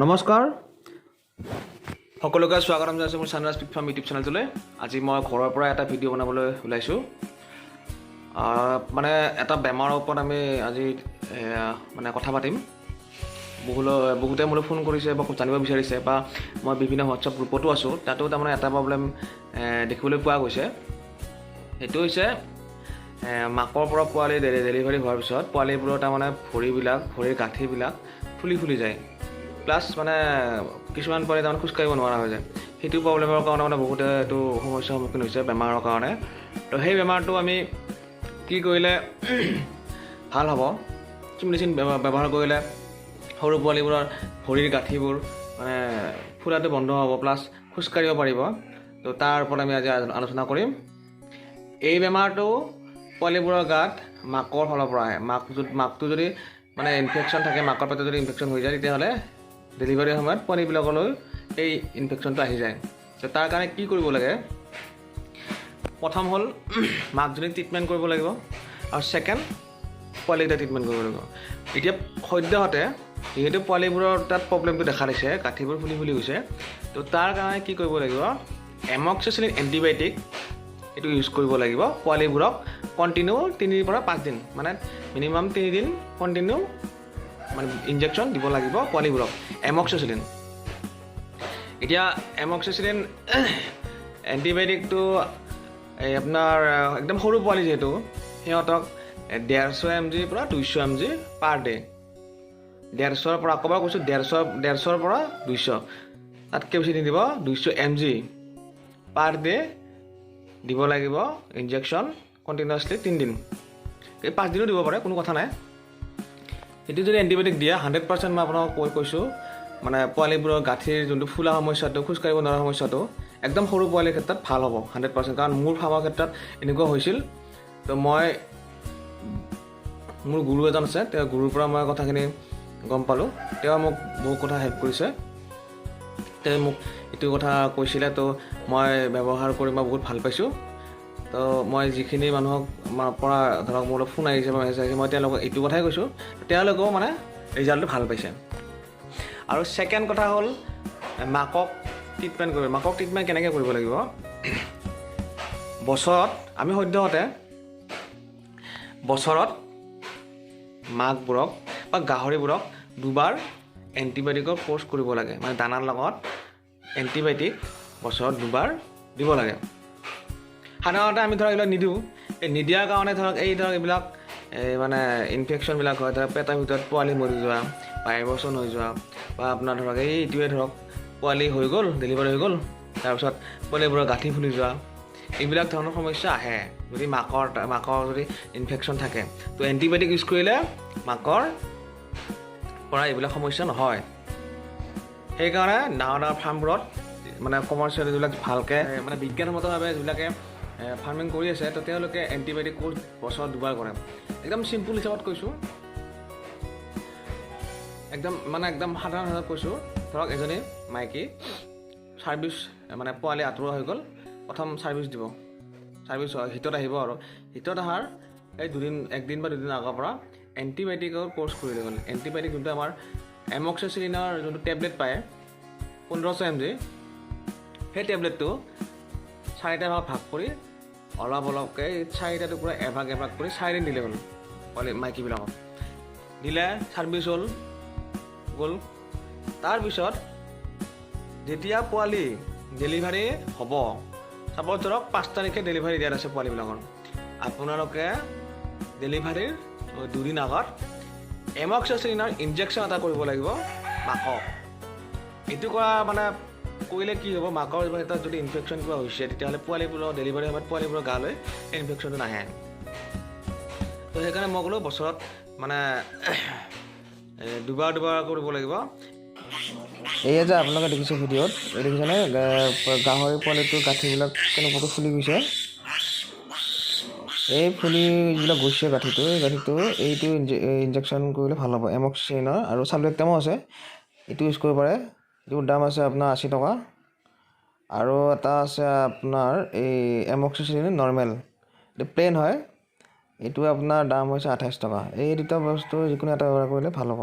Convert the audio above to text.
নমস্কাৰ, সকলোকে স্বাগতম জনাইছোঁ মোৰ চানৰাজ পিগ ফাৰ্ম ইউটিউব চেনেলটোলৈ। আজি মই ঘৰৰ পৰা এটা ভিডিঅ' বনাবলৈ ওলাইছোঁ। মানে এটা বেমাৰৰ ওপৰত আমি আজি মানে কথা পাতিম। বহুতে মোলৈ ফোন কৰিছে বা জানিব বিচাৰিছে বা মই বিভিন্ন হোৱাটছআপ গ্ৰুপতো আছোঁ, তাতো তাৰমানে এটা প্ৰব্লেম দেখিবলৈ পোৱা গৈছে। সেইটো হৈছে মাকৰ পৰা পোৱালি ডেলিভাৰী হোৱাৰ পিছত পোৱালিবোৰৰ তাৰমানে ভৰিবিলাক, ভৰিৰ গাঁঠিবিলাক ফুলি ফুলি যায়। প্লাছ মানে কিছুমান পোৱালি তাৰমানে খোজকাঢ়িব নোৱাৰা হৈ যায়। সেইটো প্ৰব্লেমৰ কাৰণে মানে বহুতে এইটো সমস্যাৰ সন্মুখীন হৈছে বেমাৰৰ কাৰণে। তো সেই বেমাৰটো আমি কি কৰিলে ভাল হ'ব, কি মেডিচিন ব্যৱহাৰ কৰিলে সৰু পোৱালিবোৰৰ ভৰিৰ গাঁঠিবোৰ মানে ফুলাটো বন্ধ হ'ব, প্লাছ খোজকাঢ়িব পাৰিব, তো তাৰ ওপৰত আমি আজি আলোচনা কৰিম। এই বেমাৰটো পোৱালিবোৰৰ গাত মাকৰ ফালৰ পৰা আহে। মাকটো যদি মানে ইনফেকশ্যন থাকে, মাকৰ পেটত যদি ইনফেকশ্যন হৈ যায়, তেতিয়াহ'লে ডেলিভাৰীৰ সময়ত পোৱালিবিলাকলৈ এই ইনফেকশ্যনটো আহি যায়। তো তাৰ কাৰণে কি কৰিব লাগে? প্ৰথম হ'ল মাকজনীক ট্ৰিটমেণ্ট কৰিব লাগিব আৰু ছেকেণ্ড পোৱালিকেইটা ট্ৰিটমেণ্ট কৰিব লাগিব। এতিয়া সদ্যহতে যিহেতু পোৱালিবোৰৰ তাত প্ৰব্লেমটো দেখা দিছে, গাঁঠিবোৰ ফুলি ফুলি গৈছে, তো তাৰ কাৰণে কি কৰিব লাগিব? এমক্সিচিলিন এণ্টিবায়'টিক এইটো ইউজ কৰিব লাগিব পোৱালিবোৰক কণ্টিনিউ 3ৰ পৰা 5 দিন, মানে মিনিমাম 3 দিন কণ্টিনিউ মানে ইনজেকশ্যন দিব লাগিব পোৱালিবোৰক এমক্সিচিলিন। এতিয়া এমক্সিচিলিন এণ্টিবায়'টিকটো এই আপোনাৰ একদম সৰু পোৱালি যিহেতু, সিহঁতক 150 এম জিৰ পৰা 200 এম জি পাৰ ডে। 150ৰ পৰা, আকৌ এবাৰ কৈছোঁ, 150ৰ পৰা 200, তাতকৈ বেছি নিদিব। 200 এম জি পাৰ ডে দিব লাগিব ইনজেকশ্যন কণ্টিনিউৱাছলি 3 দিন। এই 5 দিনো দিব পাৰে, কোনো কথা নাই। সেইটো যদি এণ্টিবায়'টিক দিয়ে, 100% মই আপোনাক কৈছোঁ, মানে পোৱালিবোৰৰ গাঁঠিৰ যোনটো ফুলা সমস্যাটো, খোজকাঢ়িব নোৱাৰা সমস্যাটো একদম সৰু পোৱালিৰ ক্ষেত্ৰত ভাল হ'ব 100%। কাৰণ মোৰ ফাৰ্মৰ ক্ষেত্ৰত এনেকুৱা হৈছিল। তো মই মোৰ গুৰু এজন আছে, তেওঁ গুৰুৰ পৰা মই কথাখিনি গম পালোঁ। তেওঁ মোক বহুত কথা হেল্প কৰিছে। তেওঁ মোক এইটো কথা কৈছিলে, তো মই ব্যৱহাৰ কৰি মই বহুত ভাল পাইছোঁ। তো মই যিখিনি মানুহক পৰা ধৰক মোলৈ ফোন আহিছে বা মেছেজ আহিছে, মই তেওঁলোকক এইটো কথাই কৈছোঁ। তেওঁলোকেও মানে ৰিজাল্টটো ভাল পাইছে। আৰু ছেকেণ্ড কথা হ'ল মাকক ট্ৰিটমেণ্ট কৰিব। মাকক ট্ৰিটমেণ্ট কেনেকৈ কৰিব লাগিব? বছৰত আমি সদ্যহতে বছৰত মাকবোৰক বা গাহৰিবোৰক দুবাৰ এণ্টিবায়'টিকৰ কৰ্চ কৰিব লাগে। মানে দানাৰ লগত এণ্টিবায়'টিক বছৰত দুবাৰ দিব লাগে। সাধাৰণতে আমি ধৰক এইবিলাক নিদিওঁ। এই নিদিয়াৰ কাৰণে ধৰক এই ধৰক এইবিলাক এই মানে ইনফেকশ্যনবিলাক হয়। ধৰক পেটৰ ভিতৰত পোৱালি মৰি যোৱা বা এবৰ্চন হৈ যোৱা বা আপোনাৰ ধৰক এই এইটোৱে ধৰক পোৱালি হৈ গ'ল, ডেলিভাৰী হৈ গ'ল, তাৰপিছত পোৱালিবোৰৰ গাঁঠি ফুলি যোৱা, এইবিলাক ধৰণৰ সমস্যা আহে যদি মাকৰ যদি ইনফেকশ্যন থাকে। তো এণ্টিবায়'টিক ইউজ কৰিলে মাকৰ পৰা এইবিলাক সমস্যা নহয়। সেইকাৰণে ডাঙৰ ডাঙৰ ফাৰ্মবোৰত, মানে কমাৰ্চিয়েল যিবিলাক ভালকৈ মানে বিজ্ঞানসন্মতভাৱে যিবিলাকে ফাৰ্মিং কৰি আছে, তো তেওঁলোকে এণ্টিবায়'টিক কোৰ্চ বছৰত দুবাৰ কৰে। একদম চিম্পুল হিচাপত কৈছোঁ, একদম মানে একদম সাধাৰণ হিচাপত কৈছোঁ। ধৰক এজনী মাইকী ছাৰ্ভিচ মানে পোৱালি আঁতৰোৱা হৈ গ'ল, প্ৰথম ছাৰ্ভিচ দিব, ছাৰ্ভিচ হিটত আহিব আৰু হিটত অহাৰ এই দুদিন, একদিন বা দুদিন আগৰ পৰা এণ্টিবায়'টিকৰ কৰ্চ কৰিলে হ'ল। এণ্টিবায়'টিক যোনটো আমাৰ এমক্সিচিলিনৰ যোনটো টেবলেট পায় 1500 এম জি, সেই টেবলেটটো চাৰিটা ভাগ ভাগ কৰি অলপ অলপকৈ চাৰিটা টুকুৰা এভাগ এভাগ কৰি 4 দিন দিলে হ'ল। পোৱালি মাইকীবিলাকক দিলে, ছাৰ্ভিচ হ'ল, গ'ল। তাৰপিছত যেতিয়া পোৱালি ডেলিভাৰী হ'ব, চাপ'জ ধৰক 5 তাৰিখে ডেলিভাৰী দিয়াত আছে পোৱালিবিলাকৰ, আপোনালোকে ডেলিভাৰীৰ দুদিন আগত এমক্সিচিলিনৰ ইনজেকশ্যন এটা কৰিব লাগিব মাকক। এইটো কৰা মানে কৰিলে কি হ'ব? মাকৰ তাত যদি ইনফেকশ্যন কিবা হৈছে, তেতিয়াহ'লে পোৱালিবোৰৰ ডেলিভাৰী সময়ত পোৱালিবোৰৰ গালৈ এই ইনফেকশ্যনটো নাহে। তো সেইকাৰণে মই ক'লোঁ বছৰত মানে দুবাৰ দুবাৰ কৰিব লাগিব। এয়া যে আপোনালোকে দেখিছে ভিডিঅ'ত, এই দেখিছেনে গাহৰি পোৱালিটোৰ গাঁঠিবিলাক কেনেকুৱাকৈ ফুলি গৈছে? এই ফুলি যিবিলাক গৈছে গাঁঠিটো, এই গাঁঠিটো এইটো ইনজেকশ্যন কৰিলে ভাল হ'ব এমক্সিচিলিনৰ। আৰু চালুৱেক্টামো আছে, এইটো ইউজ কৰিব পাৰে। এইটোৰ দাম আছে আপোনাৰ 80 টকা। আৰু এটা আছে আপোনাৰ এই এমক্সিচিলিন নৰ্মেল, এইটো প্লেইন হয়, এইটো আপোনাৰ দাম হৈছে 28 টকা। এই দুটা বস্তু যিকোনো এটা ব্যৱহাৰ কৰিলে ভাল হ'ব।